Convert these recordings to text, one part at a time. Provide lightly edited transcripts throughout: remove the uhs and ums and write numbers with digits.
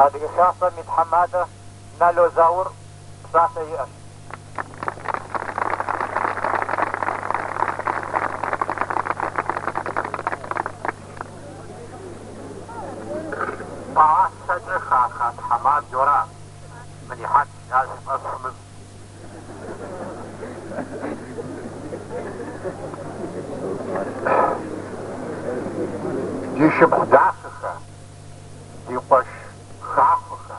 Адыгэ Хасэм и тхьэмадэ Нало Заур псалъэ иӏэщ. Пӏалъэкӏэ хаха тхьэмадэура Мылихьэт жиӏар си фӏэщ фымыщӏ. Ди шыпхъу дахэхэ, ди къуэш хахуэхэ,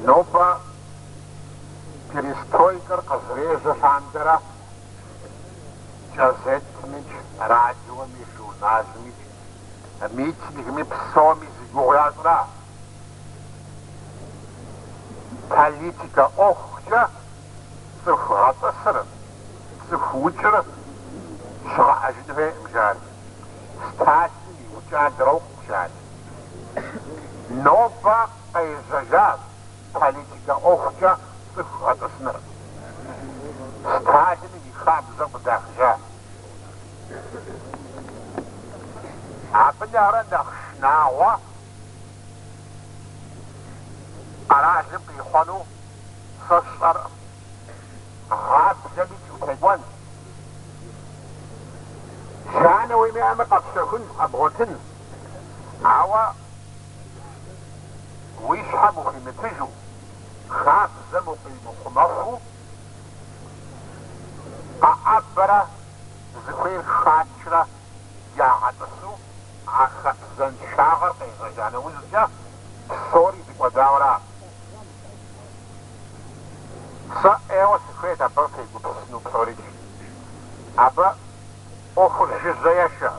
нобэ перестройкэр къызэрежьэ лъандэрэ кӏэзетмикӏ, радиоми, журналмикӏ, митингми псоми зи гугъу ящӏра? Политикэ ӏуэхукӏэ цӏыху гъэтӏысыр, цӏыху укӏыр щыгъэӏэжын хуейкъым, жари. Сталиным иукӏа дрокъу, жари. Нобэ къежьэжащ политикэ ӏуэхукӏэ цӏыху гъэтӏысыныр. Сталиным и хабзэр къыдахыжа. Абы нэхърэ нэхъ шынагъуэ къэралым къихъуэну сэ сщӏэркъым. Гъаблэмикӏ утекӏуэн, джанэ уимыӏэмэ къэпщэхун, къэбгъуэтын, ауэ уи щхьэм ухуимытыжу, хабзэм укъимыхъумэфу, къэӏэбэрэ зыхуейр хачрэ ягъэтӏысу а хабзэншагъэр къежьэжа нэужькӏэ псори дыкӏуэдауэра. Сэ ӏейуэ сыхуейт абы фегупсысыну псорикӏ. Абы ӏуэхур жыжьэ ешэ.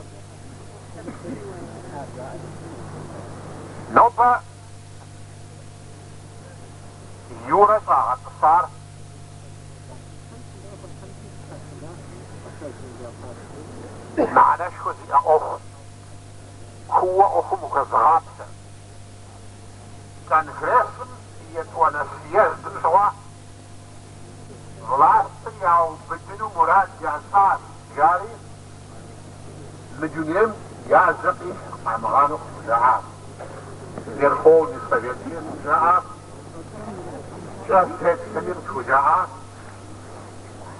Нобэ Юрэ щӏагъэтӏысар мыхьэнэшхуэ зиӏэ ӏуэху, кууэ ӏуэхум ухэзыгъаплъэ. Конгрессым и етӏуанэ съездым щыгъуэ властыр яубыдыну мурад ящӏащ, жари мы дунейм я жьэ къилъ къамыгъанэу къытхужаӏащ. Верховный Советми къытхужаӏащ, кӏэзетхэми къытхужаӏащ,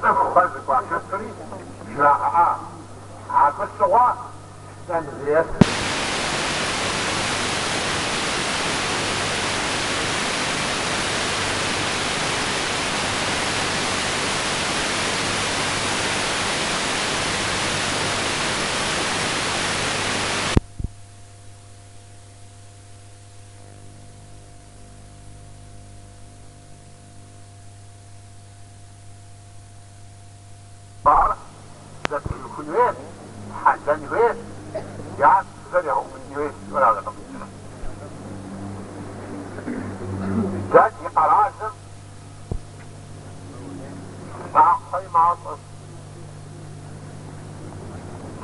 цӏыхухэр зэхуашэсри жраӏа. Абы щыгъуэ Конгресс. Ар зэтеухун хуейщ, тхьэлэн хуейщ, я бзэр егъэубыдын хуейщ, жиӏэу абы къикӏыр. Дэ ди къэралым щӏакхъуэ и мащӏэщ,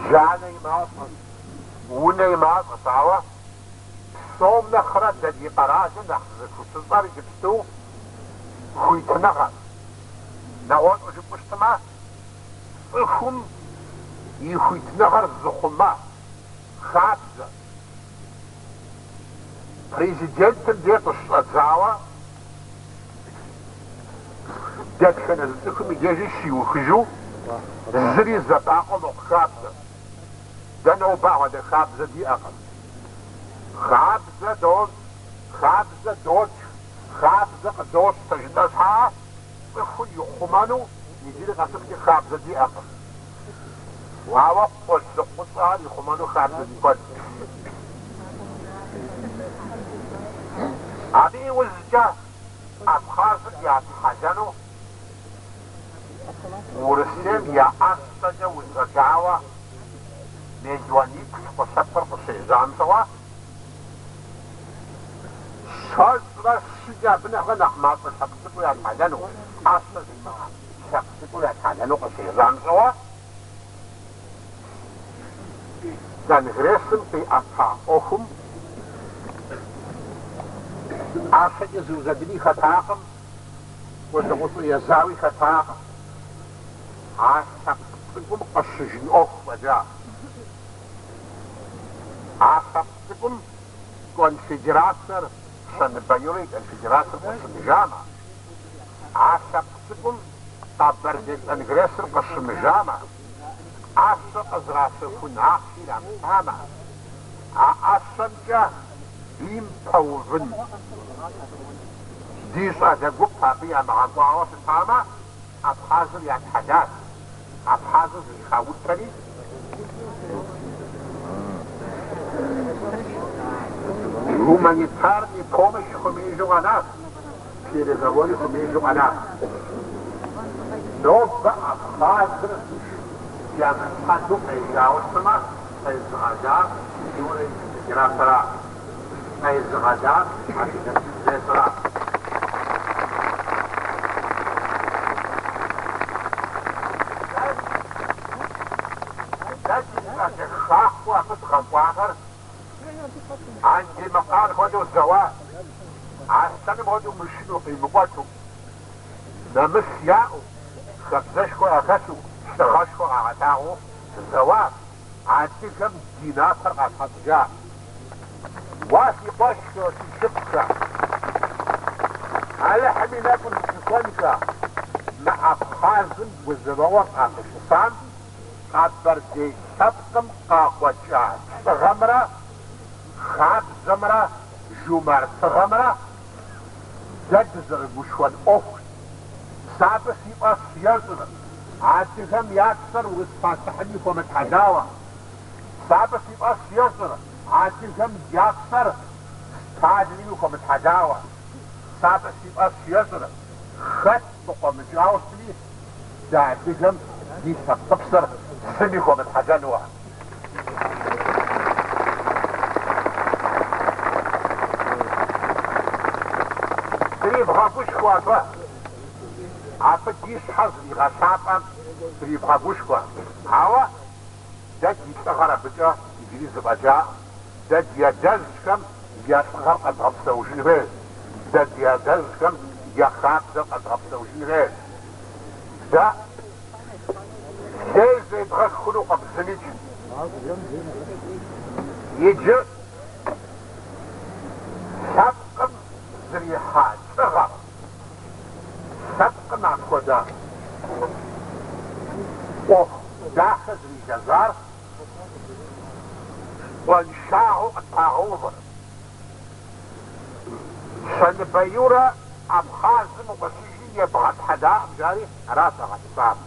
джанэ и мащӏэщ, унэ и мащӏэщ, ауэ псом нэхърэ дэ ди къэралым нэхъ зыхущыщӏэр иджыпсту хуитыныгъэщ. Нэгъуэщӏу жыпӏэу щытмэ, цӏыхум и хуитыныгъэр зыхъумэ хабзэ. Президентым дей къыщыщӏэдзауэ дэтхэнэ зы цӏыхум и дежи щиухыжу зыри зэбакъуэ мыхъу хабзэ. Дэ нобэ апхуэдэ хабзэ диӏэкъым. Хабзэ дощӏ, хабзэ дотх, хабзэ къыдощтэ жытӏэ щхьа, цӏыхур ихъумэну иджыри къэсыхукӏэ хабзэ диӏэкъым. Ауэ къулыкъущӏэр ихъумэну хабзэ ди куэдщ. Абы иужькӏэ Абхъазыр ятхьэлэну Урысейм я ӏэщэкӏэ узэдауэ мелуаниплӏ хъу лъэпкъыр къыщежьам щыгъуэ, щэщӏрэ щыкӏэ абы нэхърэ нэхъ мащӏэ лъэпкъ цӏыкӏур ятхьэлэну, ӏэщэ зимыӏэ лъэпкъ цӏыкӏур ятхьэлэну къыщежьам щыгъуэ, Конгрессым къиӏэта ӏуэхум ӏэщэкӏэ зыузэдыни хэтакъым, къулыкъущӏэ езауи хэтакъым. А лъэпкъ цӏыкӏум къыщыжын ӏуэху фӏэкӏа. А лъэпкъ цӏыкӏум. конфедерацэр, Щэныбэ Юрэ и конфедерацэр къыщымыжамэ, а лъэпкъ цӏыкӏум Къэбэрдей конгрессыр къыщымыжамэ, ӏэщэ къызэращэхун ахъши ирамытамэ, а ӏэщэмкӏэ бийм пэувын ди щӏалэ гуп абы ямыгъэкӏуауэ щытамэ, Абхъазыр ятхьэлат. Абхъазыр зэхаутэри, гуманитарный помощи хуэмеижу къэнащ, переговори хуэмеижу къэнащ. Нобэ Абхъазыр ямытхьэлу къежьауэ щытмэ, къезыгъэлар Юрэ и конфедерацэращ, къезыгъэлар Адыгэ конгрессыращ. Дэ ди щӏалэ хахуэу абы дгъэкӏуахэр Андемыркъан хуэдэу зэуа, Аслъэным хуэдэу мышынэу къимыкӏуэту, нэмыс яӏэу, хабзэшхуэ яхэлъу, лӏыгъэшхуэ къагъэлъагъуэу зэуащ, адыгэм ди напэр къатхьэщӏыжащ. Уа, си къуэшхэ, си шыпхъухэ, Алыхьым и нэфӏыр зыщыхуэнхэ, мы Абхъазым гузэвэгъуэ къахущысам къэбэрдей лъэпкъым къакъуэкӏа лӏыгъэмрэ хабзэмрэ жумартыгъэмрэ дэ дызэрыгушхуэн ӏуэхущ. Сэ абы си фӏэщ ещӏыр адыгэм я псэр урыс пащтыхьми хуэмытхьэлауэ. Сэ абы си фӏэщ ещӏыр адыгэм я псэр Сталинми хуэмытхьэлауэ. Сэ абы си фӏэщ ещӏыр хэт къыкъуэмыкӏауэ щытми, дэ адыгэм ди лъэпкъыпсэр зыми хуэмытхьэлэнуэ. Дривгъэгушхуэ абы. Абы ди щхьэр зэригъэлъапӏэм дривгъэгушхуэ. Ауэ дэ ди лӏыгъэр абыкӏэ иджыри зэфӏэкӏакъым. Дэ ди адэжьхэм я лӏыгъэр къэдгъэпсэужын хуейщ. Дэ ди адэжьхэм я хабзэр къэдгъэпсэужын хуейщ. Дэ лей зедгъэх хъунукъым зымикӏ. Иджы лъэпкъым зэрихьа лӏыгъэр, лъэпкъым апхуэдэ ӏуэху дахэ зэрилэжьар къуаншагъэу къытпагъэувыр. Щэныбэ Юрэ Абхъазым укъыщыжи ебгъэтхьэлакъым, жари аращ щӏагъэтӏысар.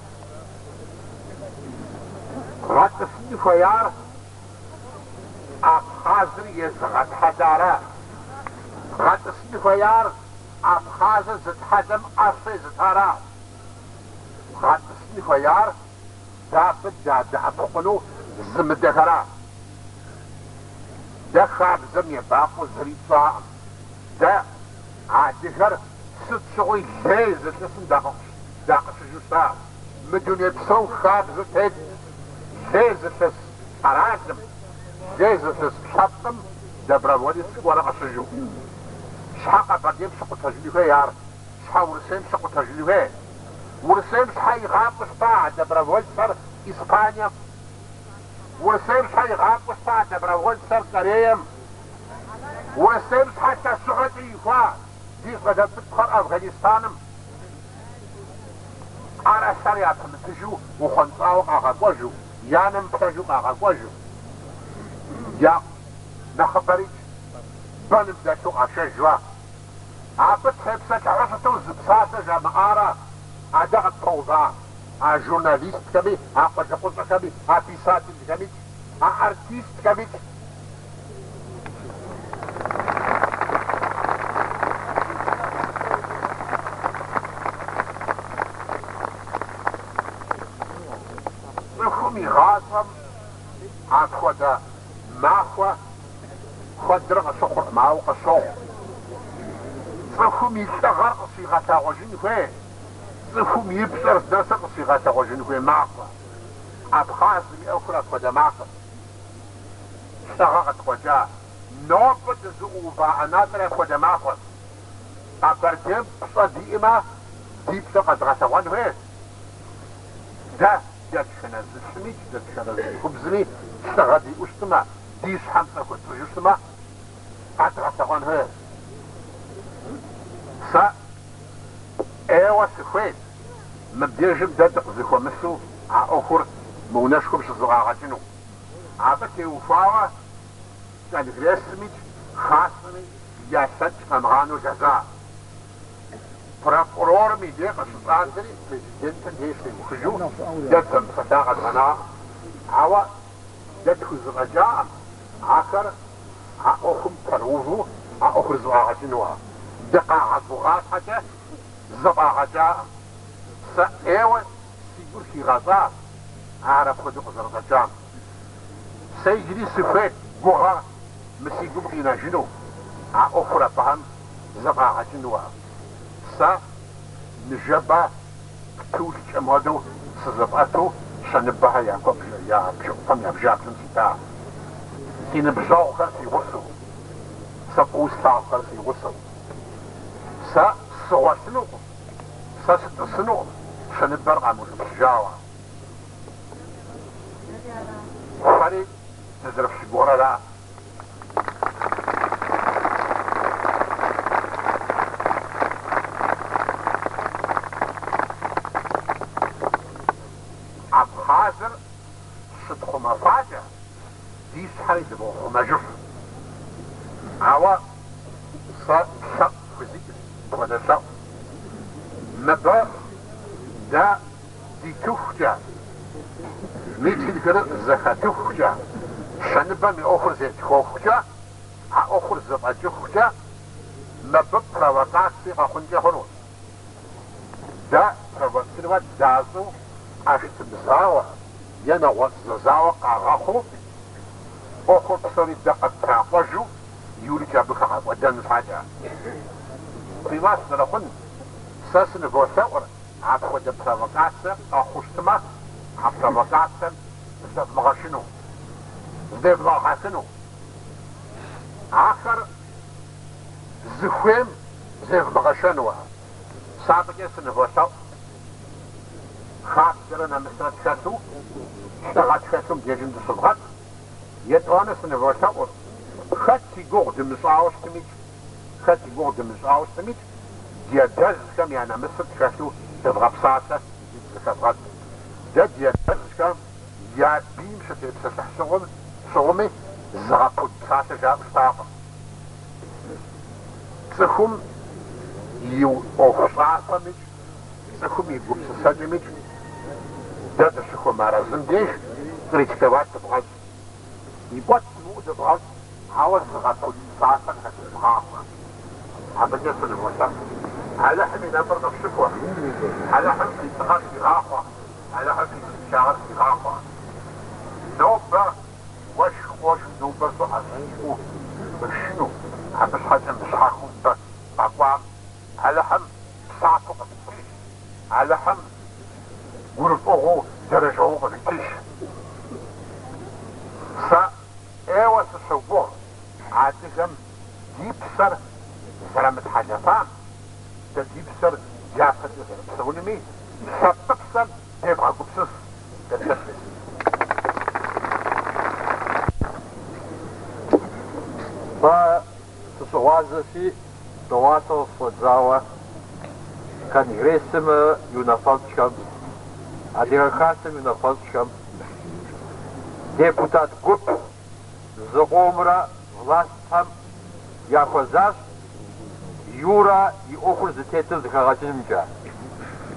Гъэтӏысын хуеяр Абхъазыр езыгъэтхьэлара. Гъэтӏысын хуеяр Абхъазыр зытхьэлэм ӏэщэ езытара. Гъэтӏысын хуеяр дэ абы дадэӏэпыкъуну зымыдэхэра. Дэ хабзэм ебакъуэу зыри тщӏакъым. Дэ адыгэр сыт щыгъуи лей зылъысым дакъыщыжу щыта. Мы дуней псом хабзэу тет лей зылъыс къэралым, лей зылъыс лъэпкъым доброволец кӏуэрэ къыщыжу. Щхьэ Къэбэрдейм щыкъутэжын хуей ар? Щхьэ Урысейм щыкъутэжын хуей? Урысейм щхьэ игъакӏуэу щыта а добровольцэр Испанием? Урысейм щхьэ игъакӏуэу щыта а добровольцэр Кореем? Урысейм щхьэ лъэщыгъэкӏэ ихуа ди щӏалэ цӏыкӏухэр Афганистаным? ӏэрэ лъэрэ япымытыжу ухъуэнщӏауэ къагъэкӏуэжу, я нэ мыплъэжу къагъэкӏуэжу, я нэхъыбэрикӏ бэным дэлъу къашэжуа. Абы тепсэлъыхьу щыту зы псалъэ жамыӏарэ а дэ къытпэува а журналистхэми, а къулыкъущӏэхэми, а писателхэмикӏ, а артистхэмикӏ. Цӏыхум и гъащӏэм апхуэдэ махуэ куэдрэ къыщыхъуркъым, ауэ къыщохъу. Цӏыхум и лӏыгъэр къыщигъэлъэгъуэжын хуей, цӏыхум и пщӏэр здэнэсыр къыщигъэлъэгъуэжын хуей махуэ. Абхъазым и ӏуэхур апхуэдэ махуэщ. Лӏыгъэ къыткъуэкӏа. Нобэ дызыӏуува ӏэнатӏэри апхуэдэ махуэщ. Къэбэрдейм пщӏэ диӏэмэ, ди пщӏэ къэдгъэлъэгъуэн хуейщ. Дэ дэтхэнэ зы лӏымикӏ, дэтхэнэ зы цӏыхубзми лӏыгъэ диӏэу щытмэ, ди щхьэм пщӏэ хуэтщӏыжу щытмэ, къэдгъэлъэгъуэн хуейщ. Сэ ӏейуэ сыхуейт мыбдежым дэ дыкъызэхуэмысу а ӏуэхур мы унэшхуэм щызэфӏагъэкӏыну. Абы теухуауэ Конгрессымикӏ Хасэми я лъэкӏ къамыгъанэу лэжьа. Прокурорым и дей къыщыщӏадзэри президентым дей щиухыжу дэ дызэмыпсэлъа къэдгъэнакъым. Ауэ дэ тхузэфӏэкӏакъым ахэр а ӏуэхум пэрыуву а ӏуэхур зэфӏагъэкӏынуэ. Дыкъагъэгугъа щхьэкӏэ зэфӏагъэкӏакъым. Сэ ӏейуэ си гур хигъэщӏащ ар апхуэдэу къызэрыщӏэкӏам. Сэ иджыри сыхуейт гугъэ мы си гум къинэжыну, а ӏуэхур абыхэм зэфӏагъэкӏынуэ. Сэ ныжэбэ птулъкӏэм хуэдэу сызэфӏэту Щэныбэхэ я куэбжэ, я бжэӏупэм, я бжаблэм сита. Си ныбжьэгъухэр си гъусэу, сэ фӏыуэ слъагъухэр си гъусэу. Сэ сыгъуэлъынукъым, сэ сытӏысынукъым Щэныбэр къамыутӏыпщыжауэ. Фэри дызэрыфщыгугъыр ара? Абхъазыр щытхъумэфакӏэ, ди щхьэри дывохъумэжыф. Ауэ сэ лъэӏу фхузиӏэщ, мыпхуэдэ лъэӏу. Мыбы дэ дитыхукӏэ, митингыр зэхэтыхукӏэ, Щэныбэм и ӏуэхур зетхуэхукӏэ, а ӏуэхур зэфӏэкӏыхукӏэ, мыбы провокаци къэхъункӏэ хъунущ. Дэ провоцировать дащӏу ӏэштӏым зауэ е нэгъуэщӏ зэзауэ къагъэхъуу, ӏуэхур псори дэ къыттракъуэжу Юрикӏ абы хэгъэкӏуэдэн щхьэкӏэ. Фи фӏэщ зэрыхъун, сэ сыныволъэӏур, Апхуэдэ провокацие къэхъуу щытмэ, а провокацием зыдэвмыгъэшыну, зыдевмыгъэхьэхыну. Ахэр зыхуейм зевмыгъэшэну. Сэ абыкӏэ сыныволъэӏу, хабзэрэ нэмысрэ тхэлъу, лӏыгъэ тхэлъу мыбдежым дыщывгъэт. Етӏуанэ сыныволъэӏур, хэт и гугъу дымыщӏауэ щытмикӏ, хэт и гугъу дымыщӏауэ щытмикӏ, Ди адэжьхэм я нэмысыр тхэлъу дывгъэпсалъэ икӏи дызэхэвгъэт. Дэ ди адэжьхэм я бийм щытепсэлъыхь щыгъум щыгъуми зыгъэпуд псалъэ жаӏэу щытакъым. Цӏыхум и ӏуэхущӏафэмикӏ, цӏыхум и гупсысэкӏэмикӏ дэ дыщыхуэмыарэзым деж критиковать дывгъэщӏ. Икӏуэт щымыӏэу дывгъэщӏ, ауэ зыгъэпуд псалъэ къыхэдывгъахуэ. Абыкӏэ сыныволъэӏу. Алыхьым и нэфӏыр къыфщыхуэ, Алыхьым фи лӏыгъэр хигъахъуэ, Алыхьым фи узыншагъэр хигъахъуэ. Нобэ уэшх къошх, нобэ щӏыӏэщ жиӏэу мышынэу, абы щхьэкӏэ мыщхьэхыу мыбы къэкӏуам Алыхьым псапэу къывитыж, Алыхьым гурыфӏыгъуэу, дэрэжэгъуэу къывитыж. Сэ ӏейуэ сыщогугъ адыгэм ди псэр зэрамытхьэлэфам, дэ ди псэр дяпэкӏэ зэрыпсэунуми, лъэпкъыпсэм девгъэгупсыс дэтхэнэ зыми. Сэ сыщыгъуазэщи, дыгъуасэ къыщыщӏэдзауэ Конгрессым и унафэщӏхэм, Адыгэ Хасэм и унафэщӏхэм депутат гуп зыкъомрэ властхэм яхуэзащ Юрэ и ӏуэхур зытетыр зэхэгъэкӏынымкӏэ.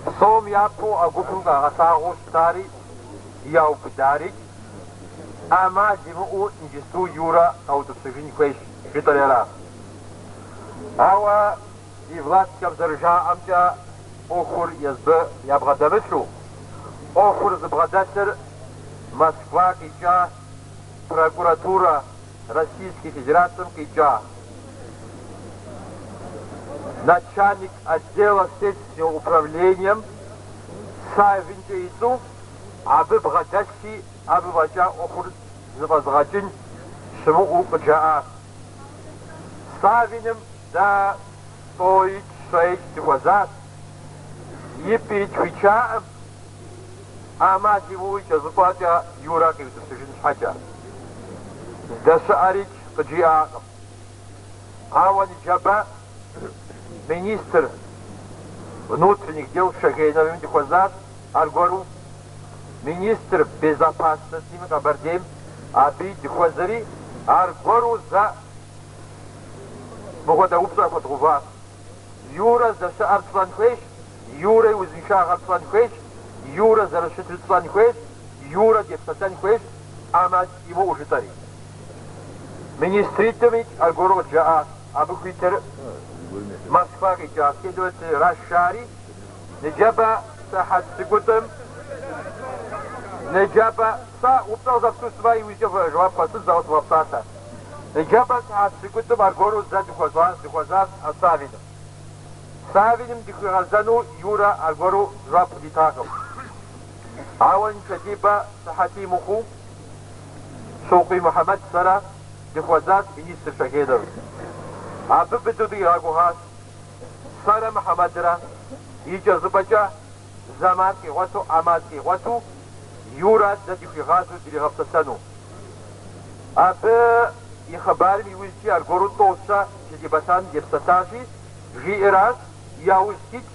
Псом япэу а гупым къагъэлъагъуэу щытари яубыдарикӏ, ӏэмал имыӏэу иджысту Юрэ къаутӏыпщыжын хуейщ, жытӏэри аращ. Ауэ ди властхэм зэрыжаӏэмкӏэ, ӏуэхур езбы ябгъэдэмылъу, ӏуэхур зыбгъэдэлъыр Москва къикӏа прокуратурэ Российской Федерацэм къикӏа начальник отдела следственного управлением Савинкӏэ и цӏэу абы бгъэдэлъщи, абы фӏэкӏа ӏуэхур зэфӏэзыгъэкӏын щымыӏэу къыджаӏащ. Савиным дэ тӏоикӏ, щэикӏ дыхуэзащ, и пӏи тхуичаӏым, ӏэмал имыӏэу икӏэщӏыпӏэкӏэ Юрэ къиутӏыпщыжын щхьэкӏэ. Здэщыӏэрикӏ къыджиӏакъым. Ауэ ныджэбэ министр внутренних дел Шогеновым дыхуэзащ, аргуэру министр безопасности Къэбэрдейм абыи дыхуэзэри, аргуэру зэ мыхуэдэ упщӏэ хуэдгъэуващ. Юрэ здэщыӏэр тщӏэн хуейщ, Юрэ и узыншагъэр тщӏэн хуейщ, Юрэ зэрыщытыр тщӏэн хуейщ, Юрэ депсэлъэн хуейщ, ӏэмал имыӏэу жытӏэри. Министритӏми аргуэру къыджаӏащ, абы хуитыр Москва къикӏа следователращ жари, ныджэбэ сыхьэт пщыкӏутӏым, ныджэбэ, сэ упщӏэ къызэфту щытмэ, иужькӏэ жэуап фэстынщ, ауэ сывгъэпсалъэ. Ныджэбэ сыхьэт пщыкӏутӏым аргуэру зэ дыхуэщӏащ, дыхуэзащ а Савиным. Савиным дыхуигъэзэну Юрэ аргуэру жэуап къыдитакъым. Ауэ нышэдибэ сыхьэти мыхъуу Щокъуий Мухьэмэд сэрэ дыхуэзащ министр Шогеновым. Абы быдэу дыкъигъэгугъащ сэрэ Мухьэмэдрэ икӏэщӏыпӏэкӏэ зэман къигъуэту, ӏэмал къигъуэту Юрэ дэ дыхуигъазэу дригъэпсэлъэну. Абы и хъыбарым иужькӏи аргуэру тӏэу-щэ нышэдибэ лъандэм депсэлъащи, жиӏэращ, яужь ситщ,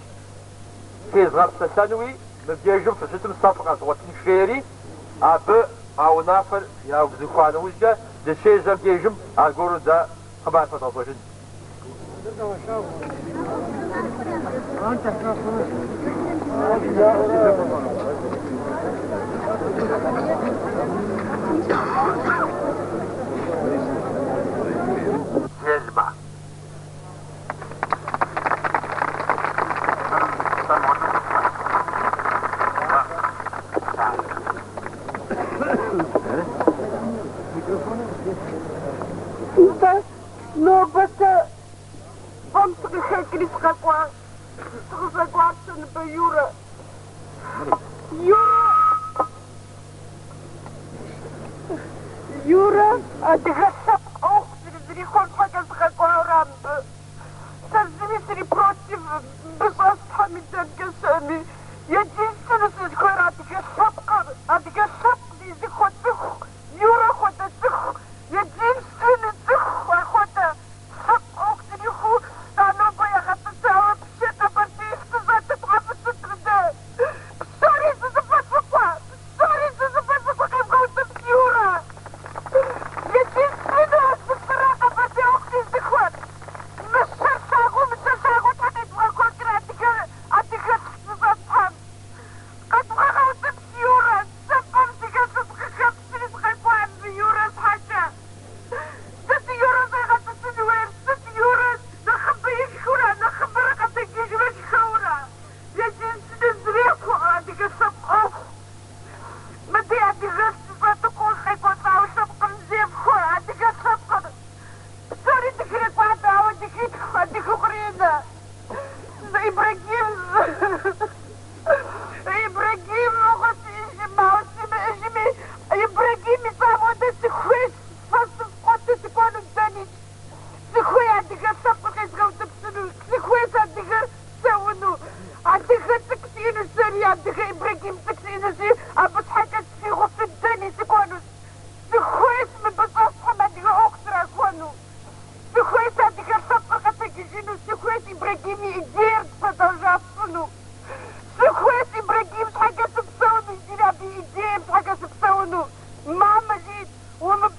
фезгъэпсэлъэнуи, мыбдежым фыщытым сэ фыкъэзгъуэтынщ, жери, абы а унафэр яубзыхуа нэужькӏэ дыщежьэм дежым аргуэру дэ хъыбар фэдгъэщӏэжын. Зельма. Нтӏэ, нобэ сэ пӏэм сыкъыхэкӏри сыкъэкӏуащ. Сыкъыщӏэкӏуар Щэныбэ Юрэ. Юрэ! Юрэ адыгэ лъэпкъ ӏуэху зэрызэрихуэм щхьэкӏэ сыкъэкӏуауэра мыбы. Сэ зыми срипротив мыбы щӏэсхэми дэнкӏэ щыӏэми. Единственное сызыхуейр адыгэ лъэпкъыр, адыгэ лъэпкъ зезыхуэ цӏыху, Юрэ хуэдэ цӏыху, единственный цӏыху ахуэдэ лъэпкъ ӏуэху зэрихуэу а нобэ ягъэтӏысауэ пщы Къэбэрдей сыщӏэтыпхьэфӏ сыт мыдэ. Псори зыщӏыпӏэ фыкӏуэ, псори зыщӏыпӏэ фыкӏуэ къевгъэутӏыпщ Юрэ. Единственный а зылӏыра Къэбэрдей ӏуэху зезыхуэр. Мыщэр лъагъуу, мыщэр лъагъуу тхьэ къедвгъэкӏуэкӏрэ адыгэ, адыгэлъ зыщӏэтхьэм. Къэдвгъэгъэутӏыпщ Юрэ, сэ пӏэм сыхэлъу сыкъыхэпщри сыкъэкӏуа мыбы Юрэ щхьэкӏэ. Сыт Юрэ щӏегъэтӏысын хуейр? Сыт Юрэ нэхъыбэ ишхыурэ, нэхъыбэрэ къэтэджыжрэ шхэурэ? Единственный зрехуэ адыгэ лъэпкъ ӏуэху. Мыдэ адыгэлъ зыщӏэту къекӏуэлӏауэ лъэпкъым зефхуэ адыгэ лъэпкъыр. Псори дыхрекӏуадэ, ауэ дыхитху адыгэу къренэ. Ибрагим, Ибрагим мыгъуэ сиӏэжым, ауэ симыӏэжми, Ибрагим ищӏам хуэдэ сыхуейщ, фэ сыфкъуэту сыкӏуэну дэныкӏ. Сыхуей адыгэ лъэпкъыр къезгъэутӏыпщыну, сыхуейщ адыгэр псэуну. Адыгэ цӏыкӏу сиӏэнущ сэри, адыгэ Ибрагим цӏыкӏу сиӏэнущи, абы щхьэкӏэ си гъусэу дэни сыкӏуэнущ. Сыхуейщ мыбы щӏэсхэм адыгэ ӏуэху зэрахуэну. Сыхуейщ адыгэ лъэпкъыр къэтэджыжыну, сыхуейщ Ибрагим и идеер продолжать сщӏыну. Сыхуейщ Ибрагим щхьэкӏэ сыпсэуну, иджыри абы и идеем щхьэкӏэ сыпсэуну. Мамэ жиӏэт, умыпсэу.